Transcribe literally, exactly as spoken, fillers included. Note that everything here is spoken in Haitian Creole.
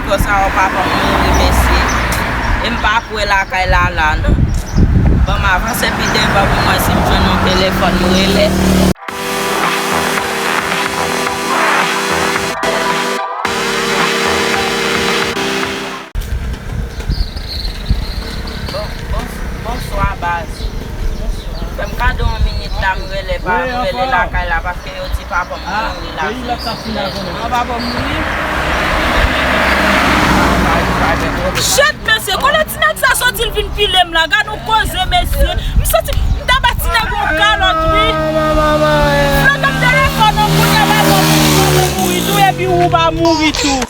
Konsa w papa m mouri, mesye. E m pa kwè lakay la la, non. Ban m avanse pi devan pou m wè si m jwenn yon telefòn m rele. Bon, bon, bonswa, baz. Fè m kado yon minit la, m rele pa, m rele lakay la, paske yo di papa m mouri la. An, papa m mouri? Shit, mesye, kote ti nèg sa soti, l vin pile m la? Gad yon koze, mesye. M santi m ta ba ti nèg yon kalòt, wi. Flòt ap telefòn an kounye a, ba mwen mouri tou, epi ou pa mouri tou.